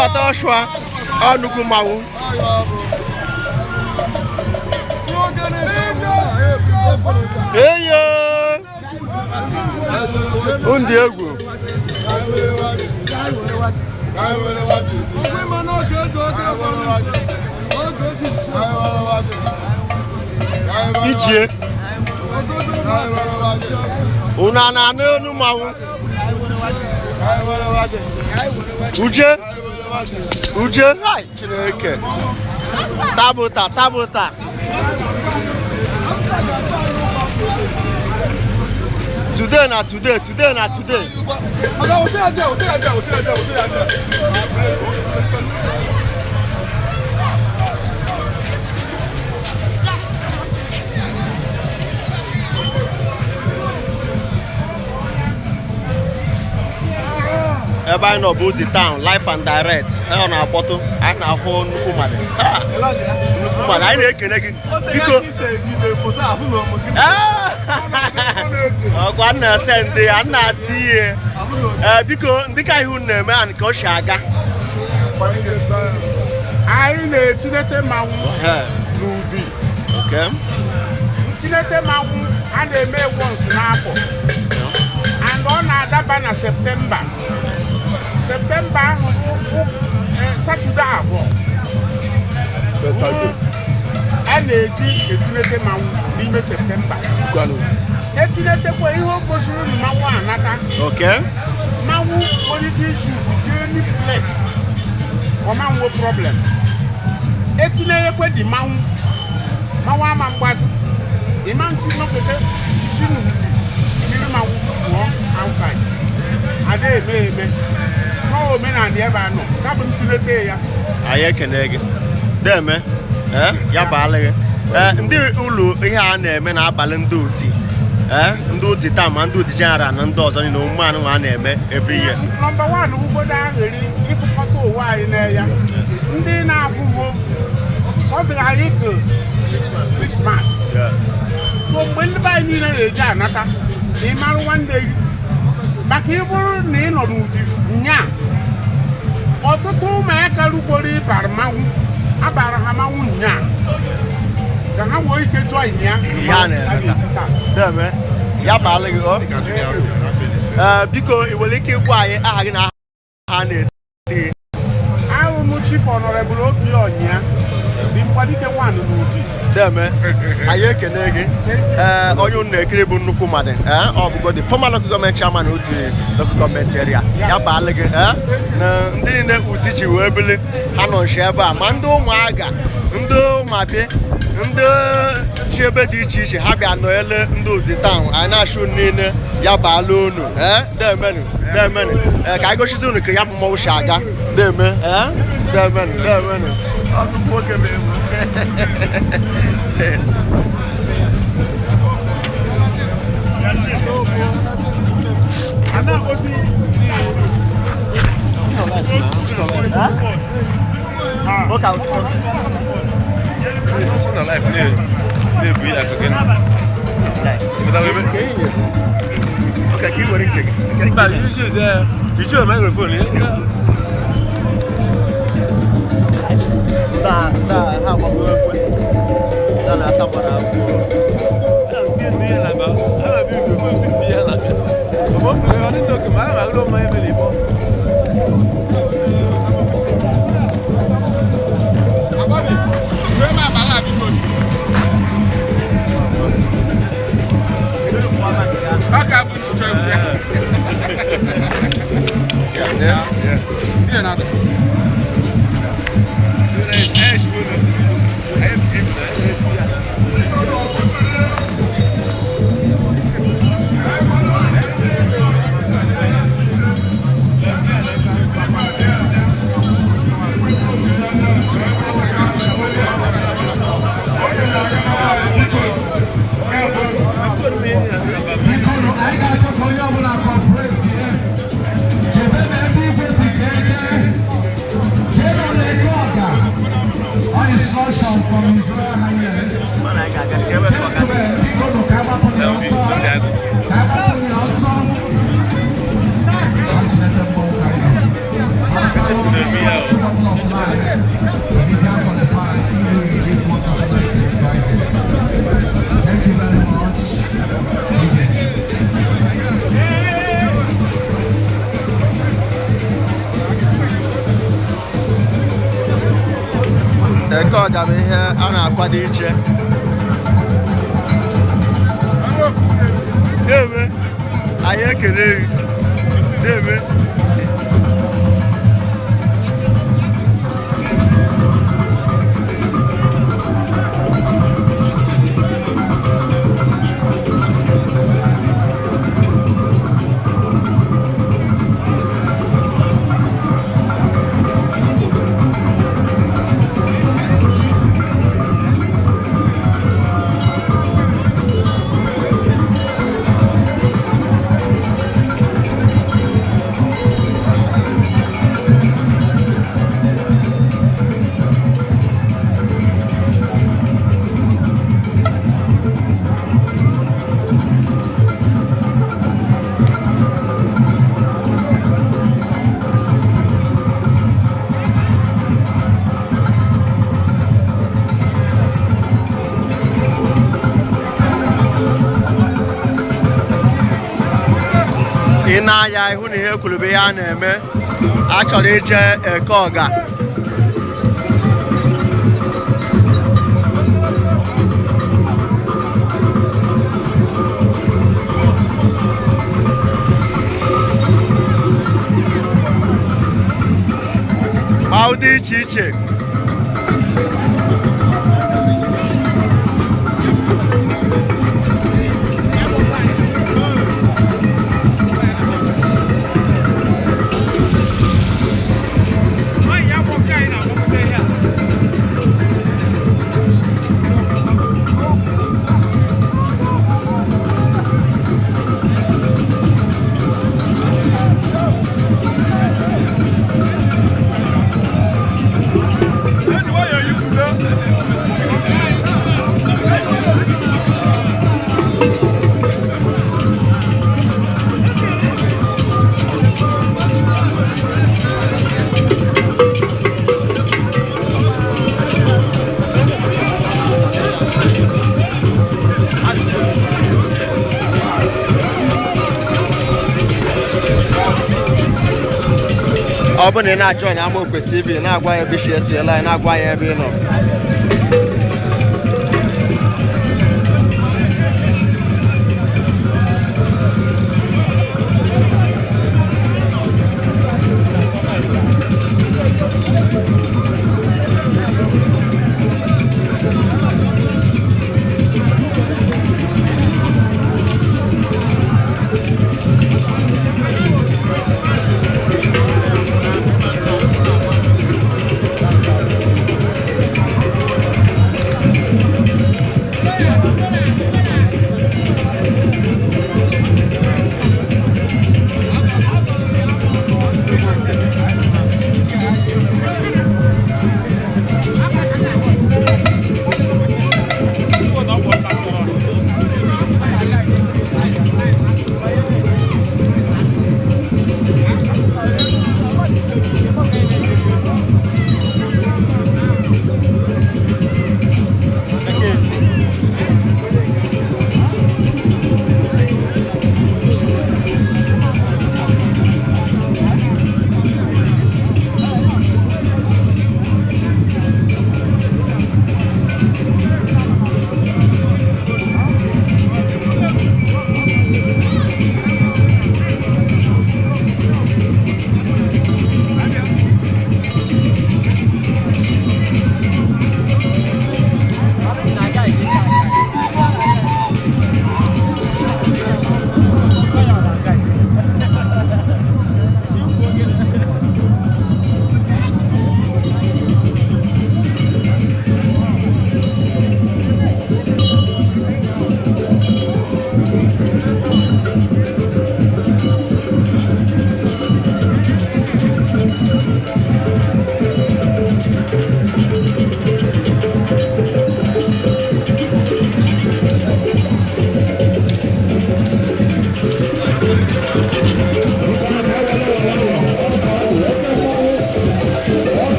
Ịbata ọshụa ọ nnukwu mmanwụ. Eyo ndị egwu. Ichie unu a na-anụ olu mmanwụ? Uje uje, hai Chineke, tabụta tabụta. Today na today, today na today. Ebe anyị nọ bụ Udi Town, live and direct. Ọ na-akpọtụ, anyị na-ahụ nnukwu mmadụ. Ah, nnukwu mmadụ, anyị na-ekele gị biko. Ọkwa nna ese ndị a nna ati ihe. Ee, biko, ndị ka ihe unu na-eme and ka o si aga? Anyị na-etinete mmanwụ n'Udi. Ntinete mmanwụ a na-eme once n'afọ and ọ na-adaba na September. September ahụ bụ Saturday abụọ a na-eji etinete mmanwụ n'ime September. Etinetekwa ihe o gosiri na mmanwụ anata. Mmanwụ nwere ike isi jee any place, ọma nwe problem. Etinyekwe dị mmanwụ, mmanwụ ama mgbazi ịma nchi nọkete isi n'Udi jiri mmanwụ pụọ outside, ada eme eme ọ omenala ebe a nọ kabụ ntinete ya. Anyị ekene gị, deme. Ee, ya baala gị. Ee, ndị ụlọ ihe a na-eme n'abalị ndị Udi, ee, ndị Udi taa ma ndị Udi general na ndị ọzọ niile, omume anụ a na-eme every year. Number one, ugbodo aghịrị ịkụkọta ụwa anyị n'ya ndị na-abụghị ọ dị anyị ka Christmas. So mgbe ndị be anyị niile na-eji anata, ị marụ nwanne gị maka ị bụrụ na ị nọ n'Udi nya, ọtụtụ ụmụaka rugoro ịbara mmanwụ abara ha mmanwụ nya ka ha nwee ike join ya. Ihe a na-eme a ga-eti taa. Deme, ya baala gị o. Ee, biko, ị nwere ike ịgwa anyị aha gị na aha a na-eti gị? Ahụ m Chief Honorable Obi Ọnyịa dị Mgbadike 1 n'Udi. Deme, anyị ekene gị. Ee, onye unu na-ekiri bụ nnukwu mmadụ. Ee, ọ bụgo the former local government chairman Udi local government area. Ya baala gị. Ee, na ndị niile Udi ji wee bili, ha nọ nso ebe a, ma ndị ụmụaga, ndị ụmụabi, ndị si ebe dị iche iche ha bịa nọnyere ndị Udi Town. Anyị na-achụ unu niile, ya baala unu. Ee, demenu, demenu. Ee, ka anyị gosizi unu ka ya bụ mmọnwụ si aga. Deme, ee, demenu, demenu. Ọ nnukwu nwoke bụ egwu. So na life na-ebu ya akụ gị. Okay, ka ị were nke gị. Mba, you use microphone. Yeah. Taa taa ha agbago ekwe. Taa na-ata gbara afọ. Ana m tinye ndị ya na-aba. Ana m ebi ugwu si tinye ya na-abịa. Ọmọ fún mi, ọdún tó kì máa máa ló mọ ẹ̀mí lè bọ́. Yeah. Tunisia qualified through this World Cup 19 Friday. Thank you very much, DJ. Eke Ọga bụ ihe a na-akwado iche. Deme, anyị ekele gị. Deme. Ị na-anya ịhụ na ihe kwuru bụ ihe a na-eme. A chọrọ ije Eke Ọga. Ma ụdị iche iche. Ọ bụrụ na ị na-ajọ na Amaokwe TV, na-agwa ya ebe isi esiela anyị, na-agwa ya ebe ị nọ.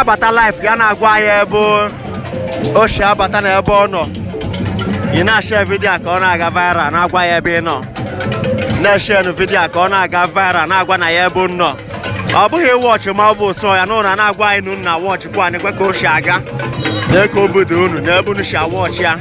na-abata live ya na-agwa anyị ebe o si abata na ebe ọ nọ. Ị na-ashare video a ka ọ na-aga viral, na-agwa ya ebe ị nọ. Na-eshare video a ka ọ na-aga viral, na-agwa na ya ebe m nọ. Ọ bụghị watch ma ọ bụ ụtọ ya na ụlọ na-agwa anyị na unu na watch kwa anyị kwe ka o si aga na ka obodo unu na ebe unu si awatch ya.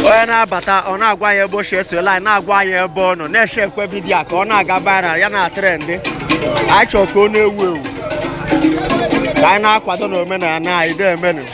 Onye na-abata, ọ na-agwa ya ebe o si eso line, na-agwa ya ebe ọ nọ, na-eshe ekwe video a ka ọ na-aga viral ya na trend. Anyị chọrọ ka ọ na-ewu ewu, ka anyị na-akwado na omenala anyị demenu.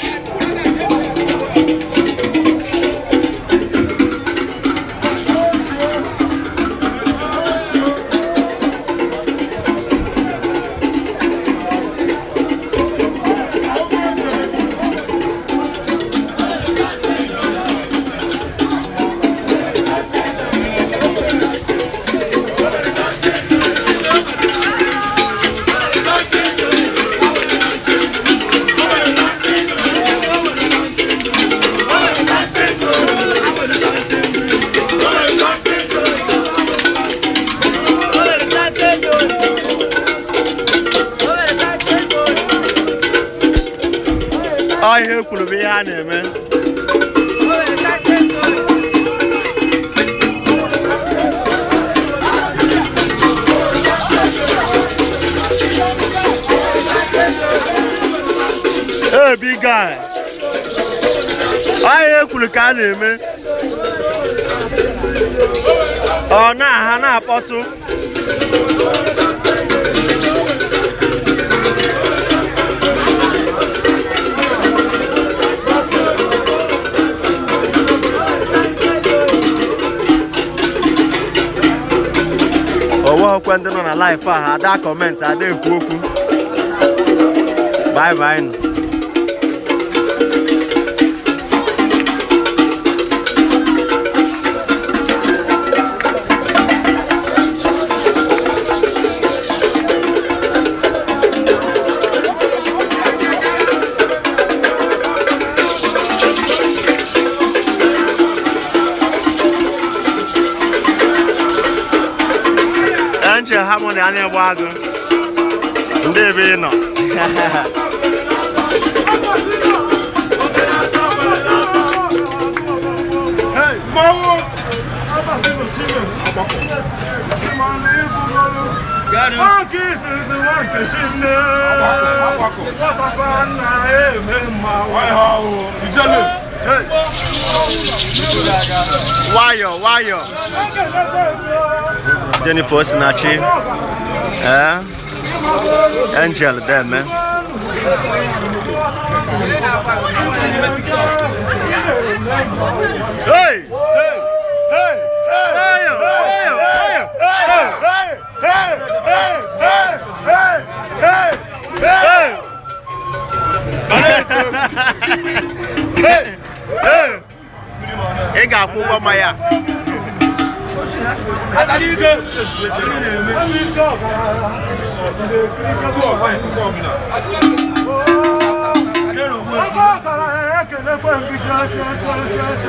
Ọ ihe e kwuru bụ ihe a na-eme. Hey, big guy. Ọ ihe e kwuru ka a na-eme. Ọ na-aha na-akpọtụ. Onweghịkwa ndị nọ na live a, ha ada comment, ada ekwu okwu. Bye bye nụ. Angel Harmony a na-egbu agụ ndị ebe ị nọ. Mmanwụ. Nwoke izizi nwa Nkechi nne Nwatakwa nna eme mma. Ijele. Nwayọ nwayọ. Jennifer Osinachi, ee, Angel deme. Hey! Hey! Hey! Hey! Hey! Hey! Hey! Hey! Hey! Hey! Hey! Ị ga-akwụ ụgwọ mmanya.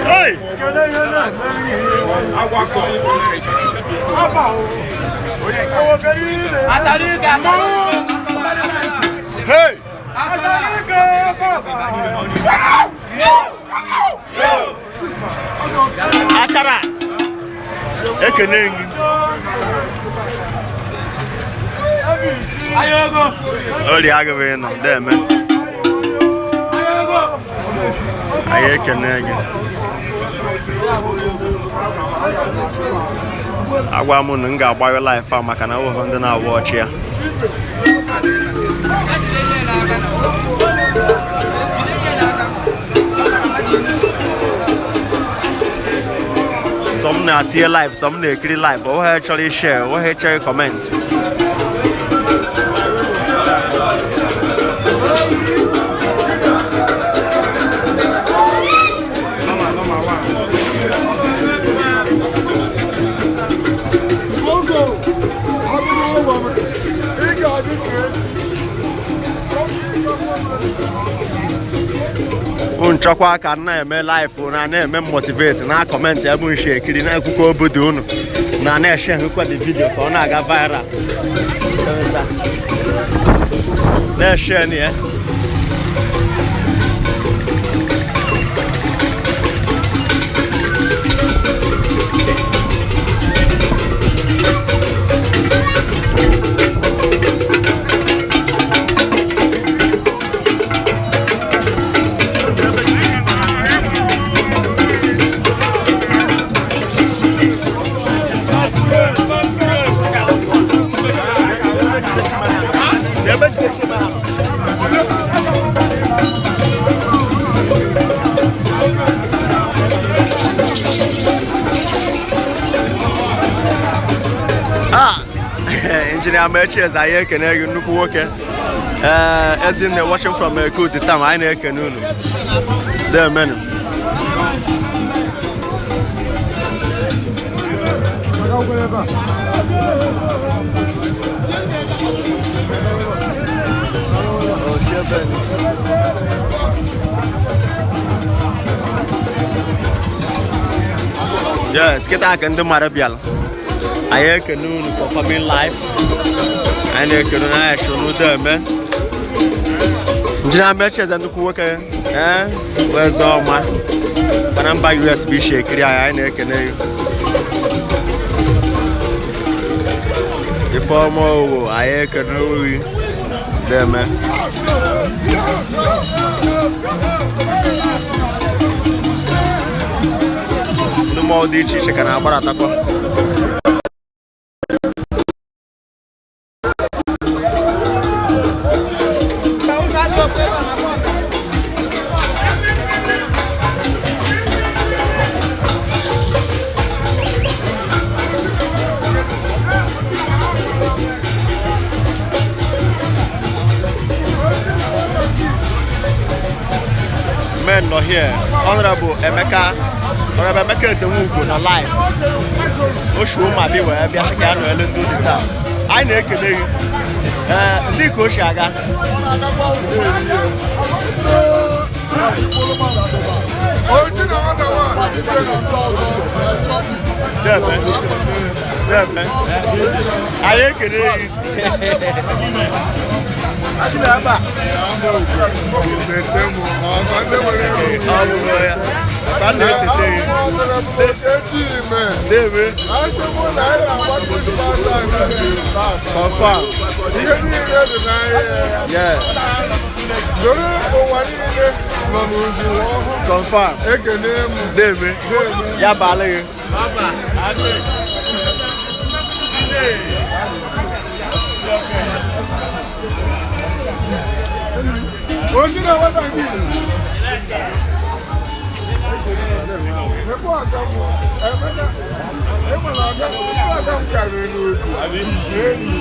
Hey! Awakọ̀. Hey! Achara! Ekene gị. Oli agụrụ ị nọ, deme. Anyị ekene gị. Agwa m na m ga-agbanyụ live a maka na ụhụ ndị na-awụ ọchị ya. Some na-atinye live, some na-ekiri live. Onweghị chọrọ ishare, onweghị chọrọ comment. Nchọkwa ka m na-eme live na na-eme motivate na comment ebe nshi ekiri na-ekwukọ obodo unu na na-eshe nkwa the video ka ọ na-aga viral. Na-eshe na ya. Engineer Amechi anyị ekene gị, nnukwu nwoke. Ee, Ezinne watching from Ekuti town, anyị na-ekene unu. Demenu. Yes, kịta ka ndị mmadụ bịara. Anyị ekene unu for coming live. Anyị na-ekene unu, anyị chụrụ n'udo eme. Engineer Amechi eze, nnukwu nwoke, ee, weze ọma mana mba US bụ isi ekiri anyị, anyị na-ekene gị. Ifeọma owo, anyị ekene gị. Deme. Ndị mmọnwụ dị iche iche ka na-agbaratakwa. Men nọ here. Honorable Emeka, Honorable Emeka Ezenwugo nọ live. O shi ụmụ wee bịa sị ka ya nọ elu ndị dị taa. Anyị na-ekele gị. Ee, ndị ka o si aga. Deme. Deme. Anyị ekele gị. Ebe a. Ọ bụrụ ya. Ka m na-esete gị. Deme. Confirm. Ihe niile dị n'ahịa. Yes. Zoro ụwa niile nọ n'uzu ọhụụ. Confirm. Ekene m. Deme. Ya baala gị. Ojú na wata gị. Mekwa aka m. Emeka. Enwere aka m. Aka m karịrị n'otu. Enyi.